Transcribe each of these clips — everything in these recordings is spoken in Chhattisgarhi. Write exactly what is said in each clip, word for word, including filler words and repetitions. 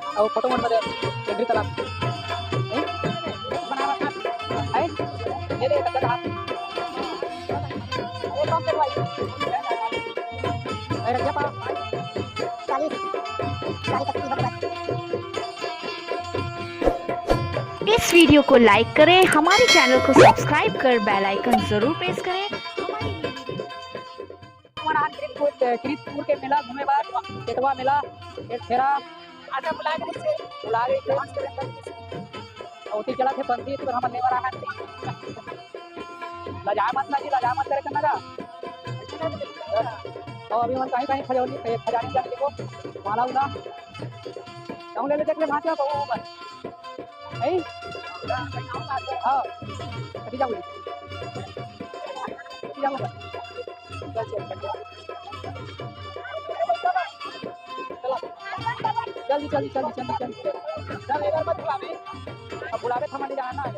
अउ फोटो मोड में दे, केंद्रीय तालाब। हैं? बनावत हाथ। हैं? ये दे, एक हाथ। अरे, कौन से भाई? अरे, रख दिया पाव। चालीस, चालीस अस्सी बराबर। इस वीडियो को लाइक करें, हमारे चैनल को सब्सक्राइब कर बेल आइकन जरूर प्रेस करें। हमारी हमारा आज किरीटपुर, किरीटपुर के मेला घूमे बर, चेतवा मेला, एक फेरा। अच्छा, बुला के रखे। बुला के रखे। अउ ओती चला थे पंथी, तो हमन लेबर आना। लजाए मत ना जी, लजाए मत करे करना का। अउ अभी मन कहीं कहीं खजौली, खजानी जाने को माला उला। कहूँ ले ले देख ले, भांचा बहू बस। नहीं? हाँ। कटी जाओ। कटी जाओ बस। चल, चल, चल, चल। चला। जल्दी, जल्दी, जल्दी, जल्दी, जल्दी। चल, एक बार मत बुलावे। अब बुलावे तो हमारी जाना है।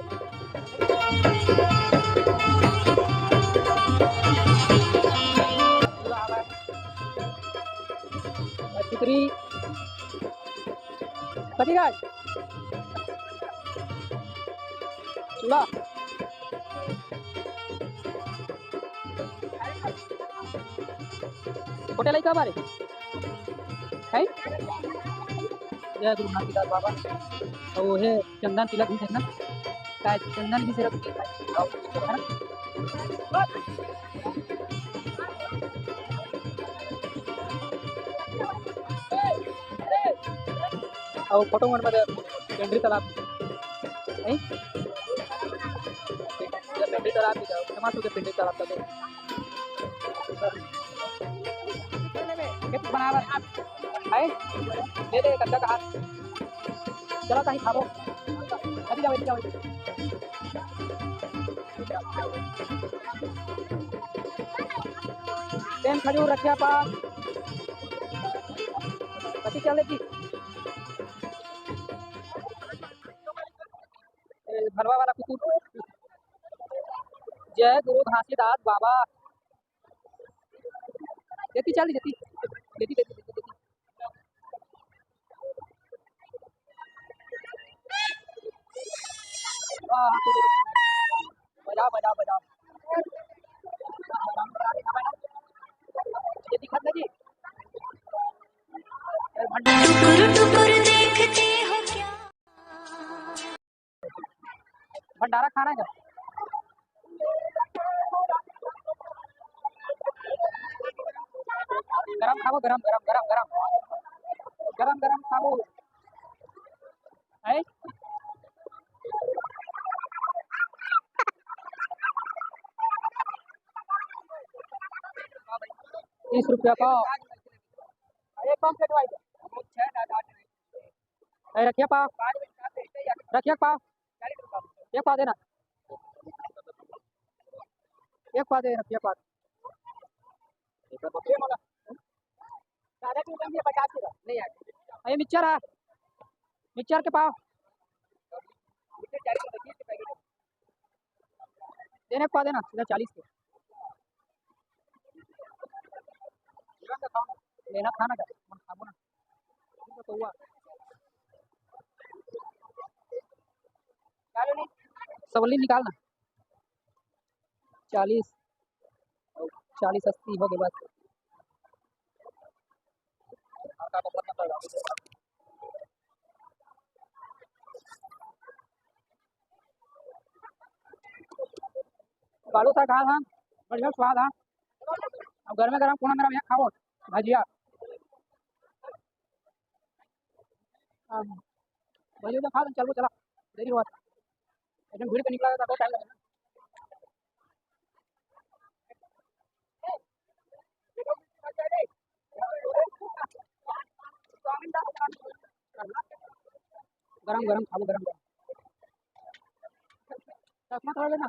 बुलावा। बस इतनी। कथी राज? चूल्हा। छोटे लइका बारे। हैं? जय गुरु नाथ दास बाबा। अउ वो हे चंदन तिलक भी देखना। काय चंदन भी सिर्फ है ना? अउ फोटो मन मध्ये केंद्रीय तालाब है। केंद्रीय तालाब भी जाओ, क्षमा सुखे केंद्रीय तालाब का दे। खेत बनावर है, ले ले कच्चा का हाथ। चला ताही खाबो। अभी जाओ, अभी जाओ। तेन खजूर रखिया पास। कति चले की? ए, भलवा वाला कुकुर। जय गुरु घासीदास बाबा। देती चल, देती। देती, देती, देती, देती। हाँ, हाँ, तो बजा, बजा, बजा। ये दिखत नहीं। टुकुर टुकुर देखती हो क्या? भंडारा खाना है क्या? गरम खाबो, गरम, गरम, गरम, गरम। गरम, गरम खाबो। है? तीस रुपया पाव। एक पाव सेट भाई। अरे रखिया पाव, रखिया पाव, एक पाव देना, एक पाव दे रखिया पाव। अरे मिक्सचर है, मिक्सचर के पाव। देने को देना सीधा चालीस के। लेना खाना का, मन खाबो ना। तो हुआ। सवली निकालना। चालीस, चालीस अस्सी हो गए बस। बालू साग खा था, बढ़िया स्वाद है। अब गरम गरम पूना गरम यहाँ खाओ, भजिया। हाँ, भजिया तो खा, चलो चला, देरी हुआ। एकदम भीड़ के निकला था, बहुत टाइम लगा। गरम गरम खाओ, गरम गरम। चश्मा थोड़ा लेना।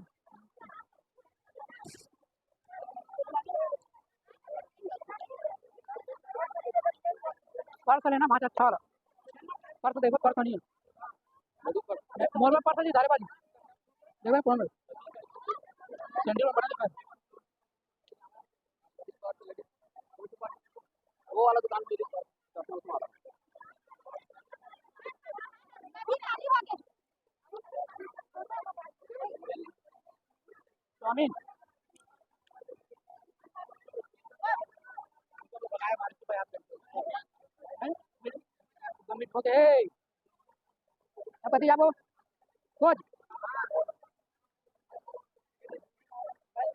पर्स लेना, भांचा अच्छा वाला। पर्स देखो, पर्स नहीं है। मोर में पर्स नहीं, दारे बाजी। देखो, कौन है? सैंडल में बड़ा दिखा है। वो वाला दुकान पे देखो, चश्मा उश्मा वाला। हैं? गमित हो गए। अब कति जाबो? खोज।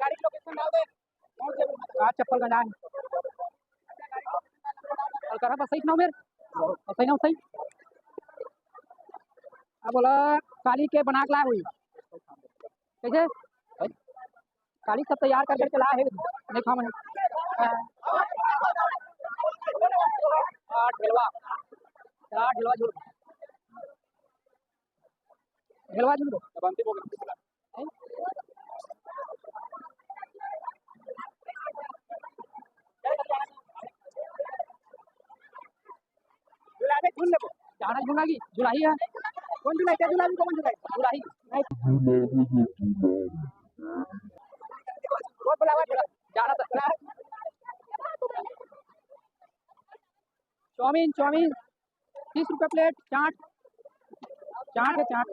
गाड़ी की location डाल दे। कहाँ चप्पल गंजा है? और करा बस सही ना मेर। सही ना सही। अब बोला काली के बना के लाए हुई। कैसे? काली सब तैयार कर करके लाए है। नहीं खाम है। हाँ, ढेलवा। हाँ, ढेलवा झूल। ढेलवा झूल। अब अंतिम हो गया। जुलाई में झूल लेबो। जाना झूला की जुलाई है। कौन जुलाई? क्या जुलाई में कौन जुलाई? जुलाई। रोज बुलावा जुलाई। जाना तो। चाउमीन, चाउमीन, तीस रुपये प्लेट, चाट, चाट है, चाट।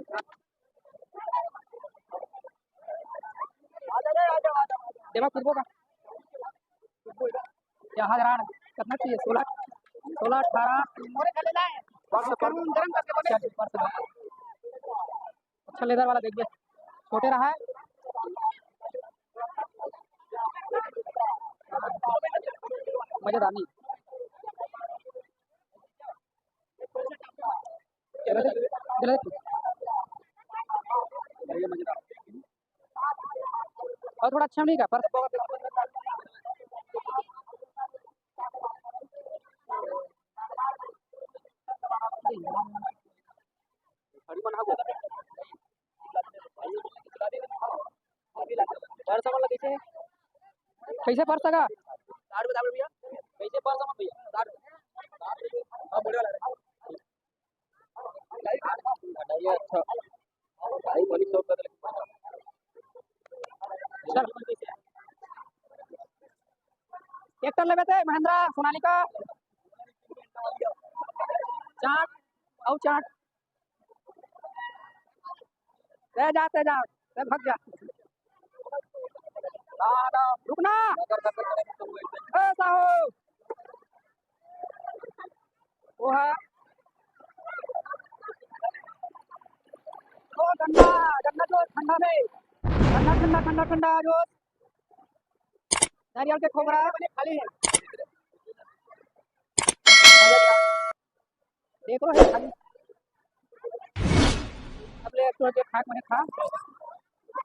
देवा कुर्बो का। यहाँ हजार कितना चाहिए? सोलह, सोलह, अठारह। अच्छा, लेदर वाला देखिए, छोटे रहा है। मजेदार नहीं। और थोड़ा अच्छा नहीं का पर कैसे परस का? साठ बता भैया, कैसे परस भैया? साठ। हाँ, बढ़िया लग रहा है। अच्छा। भाई, बड़ी शौक लग रही है। चल। ट्रैक्टर लेबे ते, महिंद्रा, सोनालिका। चाट, अउ चाट। ते जा, ते जा, ते भग जा। दादा, रुक ना। ए, साहू। वो है। ओ, गन्ना, गन्ना जो ठंडा में। ठंडा, ठंडा, ठंडा, ठंडा जो नारियल के खोबरा है, खाली है। देख लो, है खाली। अब ले, तू जो खाए, मैंने खा।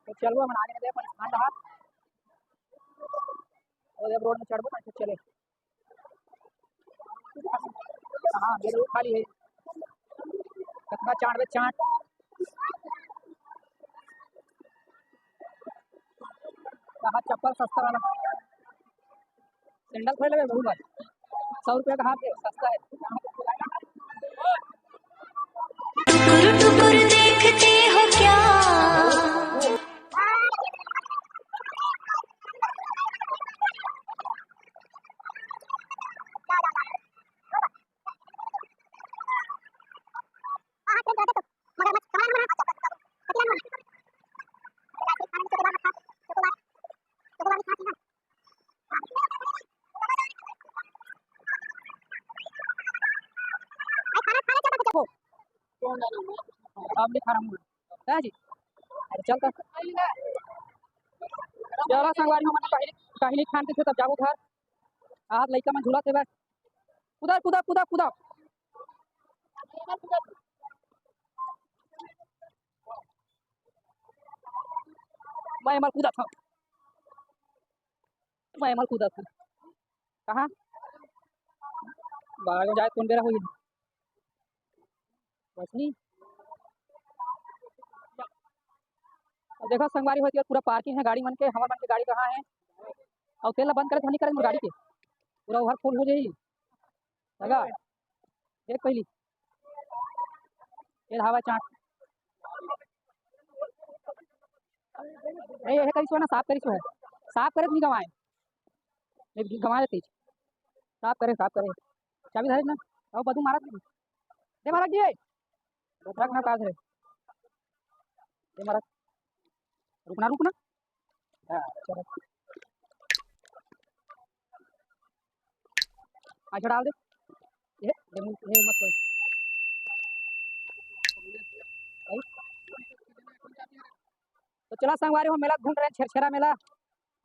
तो चलो, हम आने दे, पर खान रहा। और अब रोड में चढ़बो ना, तो चले। हाँ, मेरे वो खाली है। कतका चाट बे चाट। कहाँ चप्पल सस्ता वाला? सैंडल खोल लेबे, बहुत बार। सौ रुपया का हाथ है, सस्ता है। टुकुर टुकुर देखते हो क्या? अब नहीं खा रहा हूँ। है जी? अरे चल तो। चला संगवारी हो, मने काहिली, काहिली खान के थे तब जाबो घर। आज लइका मन झूला थे बस। कुदा, कुदा, कुदा, कुदा। मैं मल कुदा था। मैं मल कुदा था। कहाँ? बाहर में जाए कौन बेरा होई? बस नहीं। अब देखो संगवारी होती है, पूरा पार्किंग है गाड़ी मन के, हमर मन के गाड़ी कहाँ है? और तेल ला बंद करे तो नहीं करे मोर गाड़ी के, पूरा ओवर फुल हो जाई। लगा? देख पहली। ये हवा चाट। नहीं, ये करिस हो ना, साफ करिस हो है। साफ करे तो नहीं गवाए। नहीं, गवा देते। साफ करे, साफ करे। चाबी धरे ना। आओ, बदू मारत नहीं। दे मारत जी। रख ना, काज रे। दे मारत। रुकना, रुकना। हाँ, चलो। आ, छोड़ा दे। ये, ये मुंह, ये मत कोई। भाई। तो चला संगवारी हो, मेला घूम रहे हैं, छेरछेरा मेला।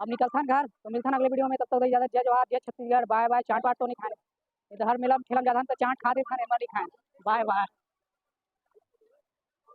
अब निकलथन घर, तो मिलथन अगले वीडियो में। तब तक तो इजाजत, जय जोहार, जय छत्तीसगढ़, बाय बाय। चाट वाट तो नहीं खाने, इधर मेला में ठेला में जाथन तो चाट खा देथन, एमा नहीं खाए। बाय बाय।